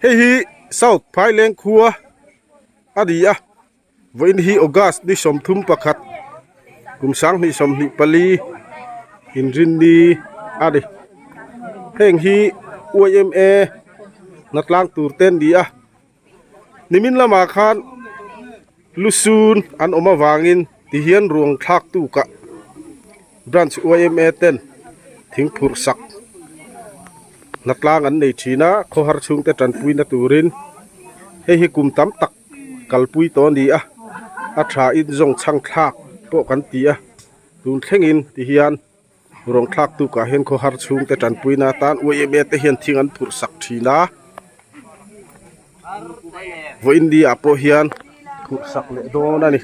Hei hi South Phaileng khua a ni a vawiin hi August ni 31 kum 2024 inrinni a ni heng hi yma hnatlang tur te an ni a nimin lamah khan lusun an awm avangin tihian ruang thlak tukah branch yma ten thing phurh sak hnatlang an nei thin a khawhar chhungte tanpuina turin hei hi kum tam tak kalpui tawh a ni a a tha in zawng chhang thlak pawh kan ti a tun thlengin tihian Ruang thlak tukah hian khawhar chhungte tanpuina atan yma te hian thing an phurh sak thin a vawiin ni ah pawh hian phurh sak leh dawn a ni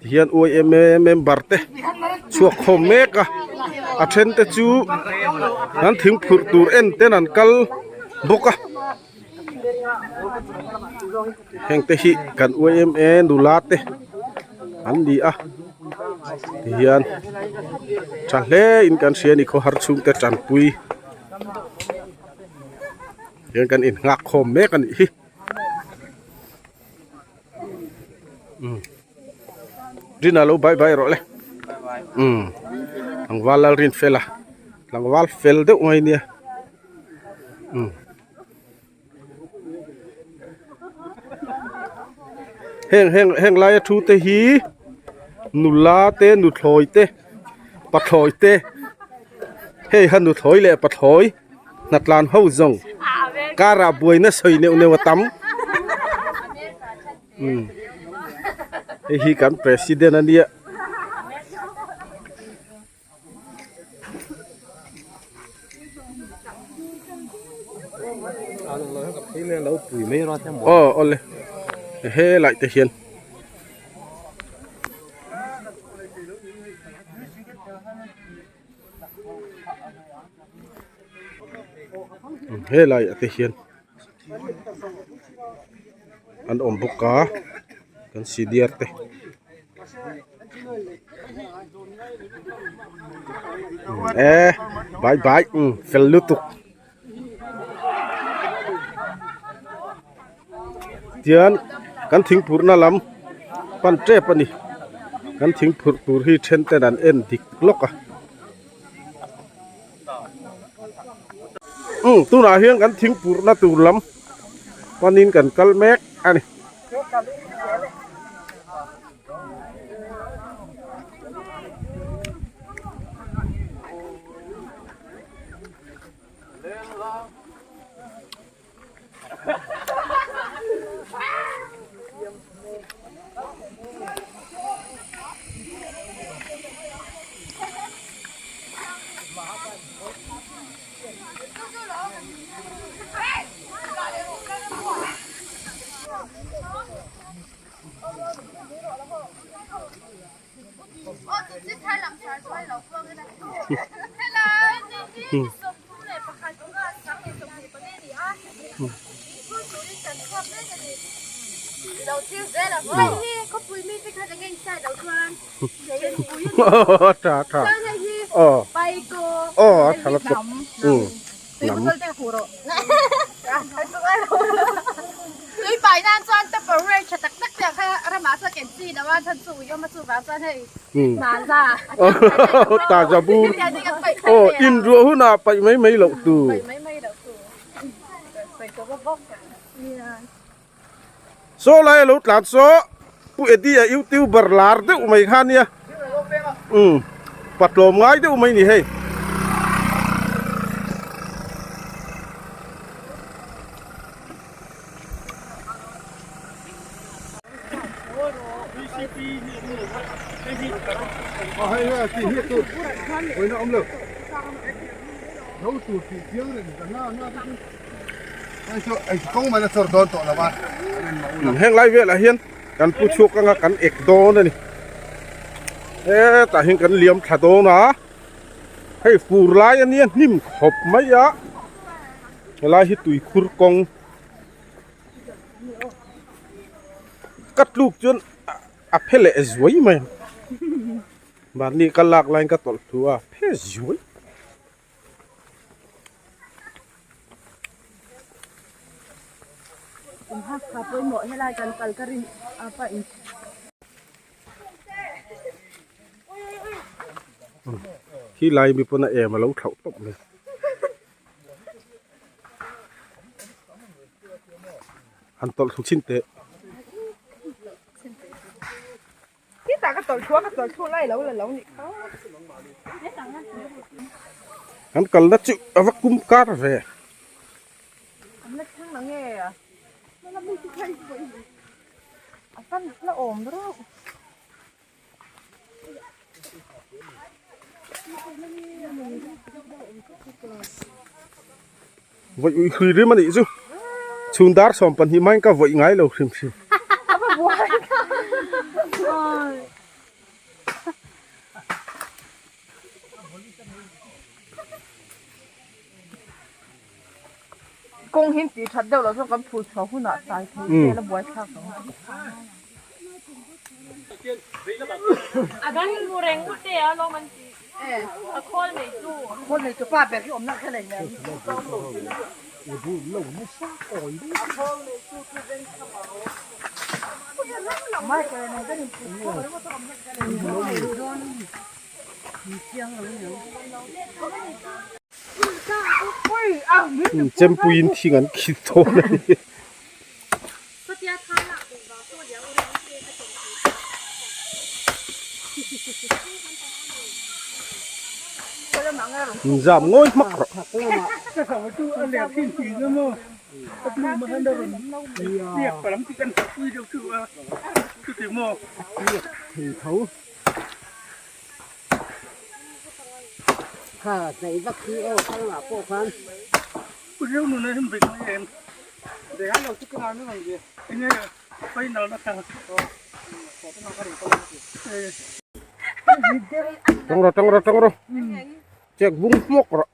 tihian yma member te chhuak khawm mek a a then te chu an thing phurh tur en ten an kal bawk a heng te hi kan yma nula te an ni a tihian tha hle in kan hria a ni khawhar chhungte tanpui hian kan in nghak khawm mek a nih hi umm Rina lo bye bye rawh le umm tlangval Lalrinfela tlangval fel deuh mai nia umm. Heng heng heng laia thu te hi nula te nuthlawi te pathlawi te hei ha nuthlawi leh pathlawi hnatlan ho zawng karah buaina sawi neuh neuh a tam umm hei hi kan president a nia. Aw awle helai te hian helai ah te hian an awm bawk a kan senior te. E bye bye fel lutuk tian kan thing phurhna lam pan tep a ni kan thing phurh tur hi then ten an en dik lawk a umm tunah hian kan thing phurhna tur lam panin kan kal mek a ni. Tha tha aw aw a tha lutuk umm hnam ta za bur aw in ruah hunah paih mai mai loh tur. Saw lai a lo tlan saw Pu Eddie a youtuber lar deuh mai kha nia umm patlawm ngai deuh mai ni hei. Heng lai velah hian kan pu chhuak anga kan ek dawn a ni hetah hian kan liam thla dawn a hei fur lai a nia hnim khawp mai a helai hi tuikhur kawng ka tluk chuan a phe leh zuai mai ang mahni ka lak laiin ka tawlh thu a phe zuai. Khi lai mi pawn a em a lo thlauh tawp mai. Han tawlh thlu chhin teh. Kan kalna chu a va kum kar ve. Vawi ui hrui rim a nih chu. Chhun dar 12 hmain ka vawi ngai lo hrim hrim. Kawng hi tih that deuh loh chuan kan phur chhuah hunah tlai thei vel a buai thlak ang. A dang mu reng u te a lawm an ti. A khawl nei tu. A khawl nei tu pa ber hi awmna kha nei nen. Chempuiin thing an khit dawn a ni. Zam ngawi hmak rawh. Kha hnaih vak hi aw kal ngah pawh khan. Tang rawh tang rawh tang rawh chek bung hmawk rawh.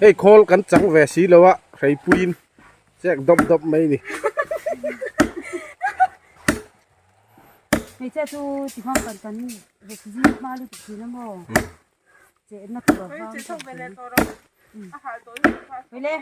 Hei khawl kan chang ve si lo a hreipuiin chek dawp dawp mai ni. Hmeichhia chu ti hmang kan kan ruk zing hma lutuk thin a maw chetna tur a vang Hmele.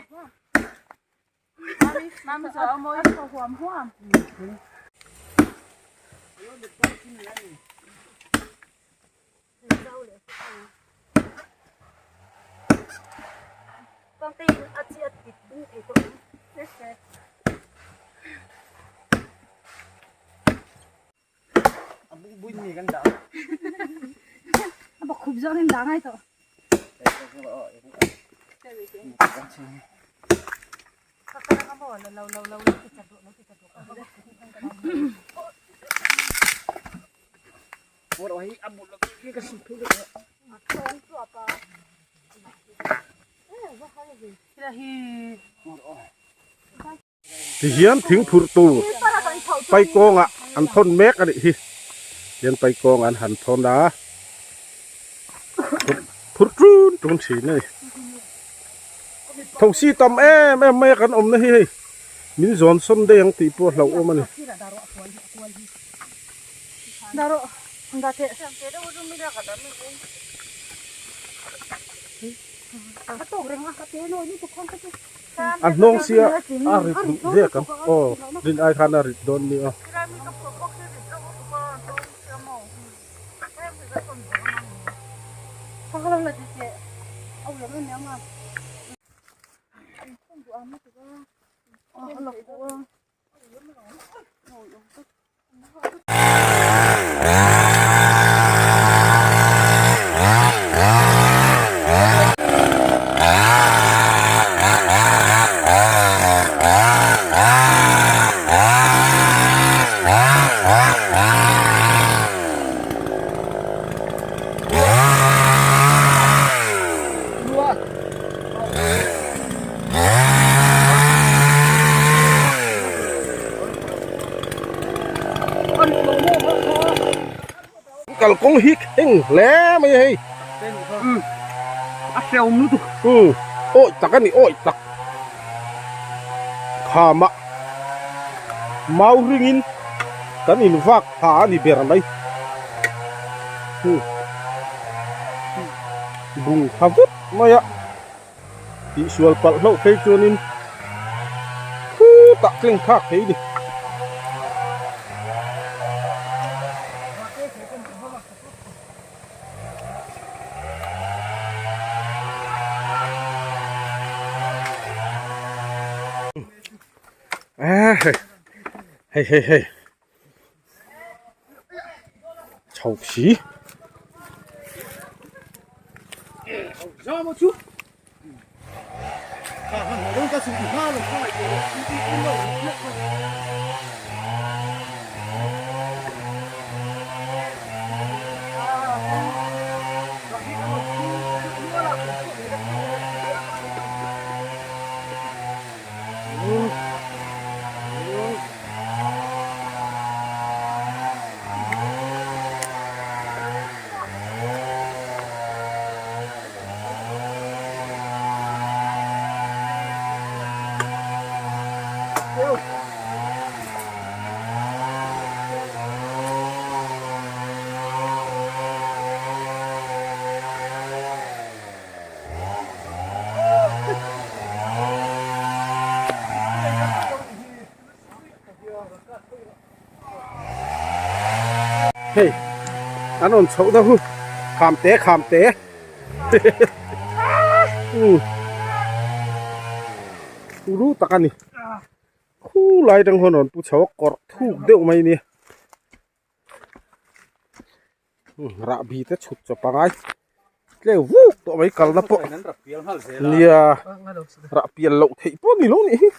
Tihian thing phurh tur paikawngah an thawn mek a nih hi. Tihian paikawng an han thawn a, phurh tun tun thin a ni. Thosi tam em em mai a kan awmna hi hei min zawn sawn daih ang tih pawh a hlauhawm a ni. A hnawng sia a rit duh vek ang aw rin ai khan a rit dawn nia. Kalkawng hi eng hle mai a hei a hrehawm lutuk awi tak a ni awi tak khama mau ringin kan in vak thla a ni ber mai. Bung tha vut mai a, tihsual palh hlauh phei chuanin khutah tleng thlak thei a ni. Hei hei hei. Chho si. Hei an rawn chhoh na hu kham te kham te uru tak a ni khulai atang hian rawn pu chho a kawrh thuk deuh mai a nia. Rahbi te chhut chawp a ngai tleu vuk tawh mai kalna pawh nia rah pian loh theih pawh ni lo nih hi.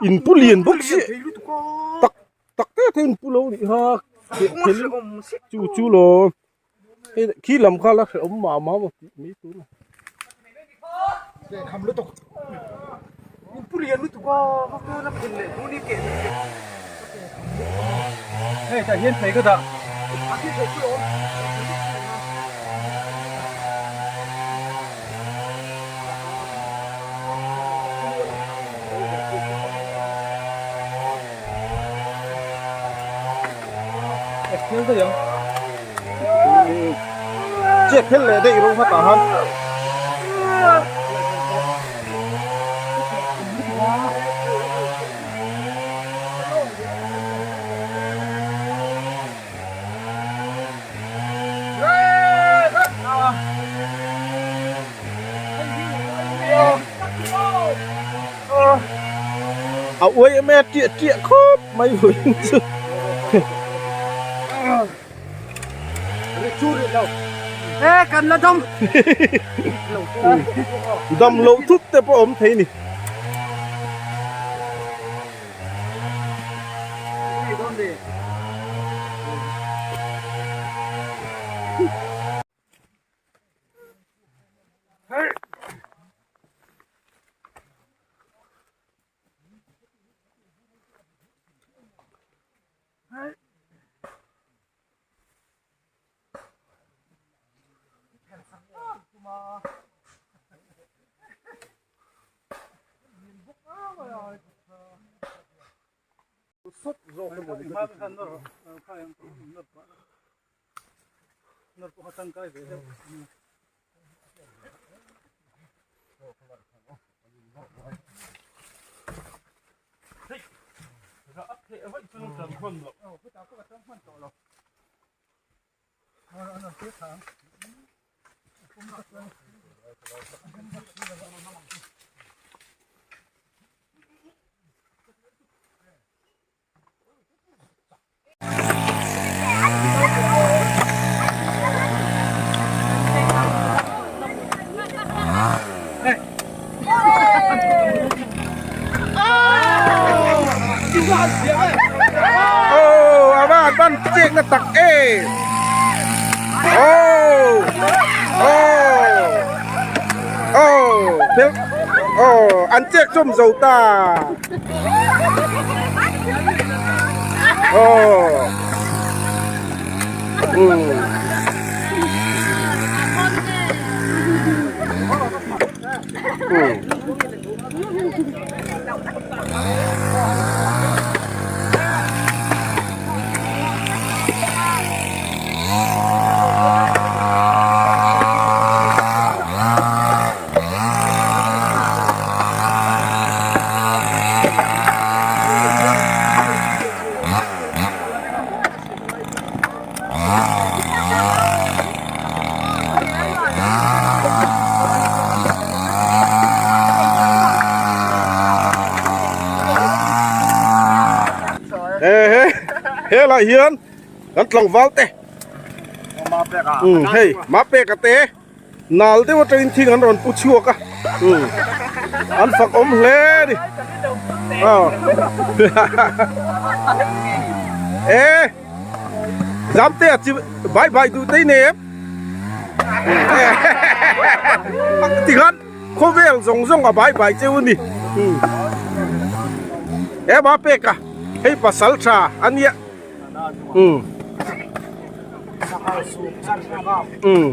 In pu lian bawk si tak tak te te in pu lo nih kha chu chu lo khi lam kha la hrehawm mah mah maw tih mai tur a Chiat phel leh daih rawh hmatah han. A uai em e tiah tiah khawp mai vawiin chu. Dam loh thut te pawh awm thei ni. Aw a van ban chek na tak em aw aw aw aw an chek chawm zo ta. Aw umm. Helai hian kan tlangval te umm hei mapeka te nal deuh atangin thing an rawn pu chhuak a umm an fak awm hle a ni aw e zamte a chi bai bai duh tei nei em tikhan khawvel zawng zawng a bai bai cheu a ni he ba pek a hei pasal tha a nia um um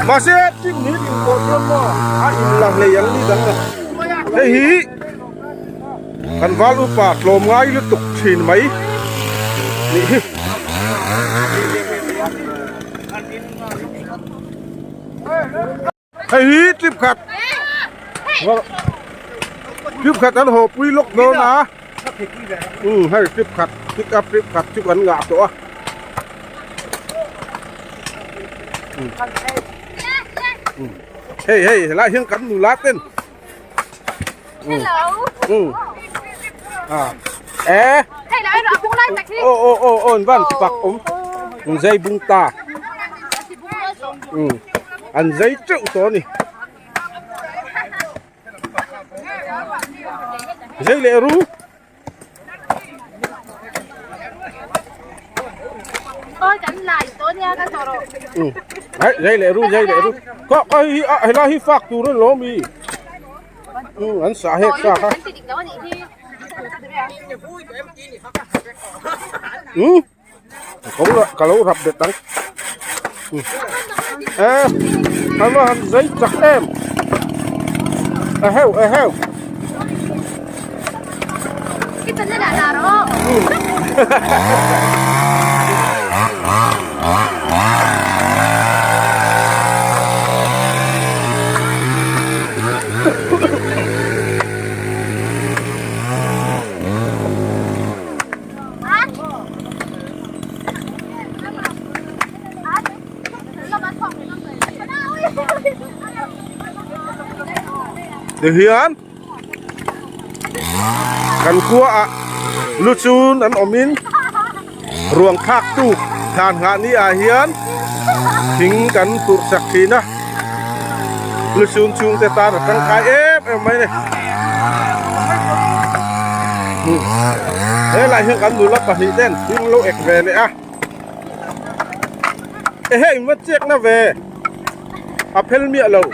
Mahse team ni ding tawh chuan maw a in la hlei ang ni dang a hei hi kan val upa tlawm ngai lutuk thin mai nih hi. Hei hi trip khat trip khat an haw pui lawk dawn a umm hei trip khat pick up trip khat chu kan ngah tawh a hei hei helai hian kan nula ten umm ah eh aw aw aw aw an van pak awm an zai bung ta umm an zai teuh tawh a ni zai leh ru. Dây leh ru dây leh ru ka ka hi a helai hi fak tur a ni lo mi an sah hek sa kha umm ka lo rap bet ang e a va han zai chak em a heu a heu. Tihian kan khua ah lu chun an awm in ruang thlak tu thlan nghah ni ah hian thing kan turh sak thin a lu chun chhung te tan a tangkai em em mai a ni helai hian kan nula pahnih ten thing lo ek ve leh a ehe in va chek na ve a phel miah lo.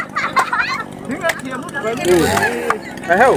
Eheu.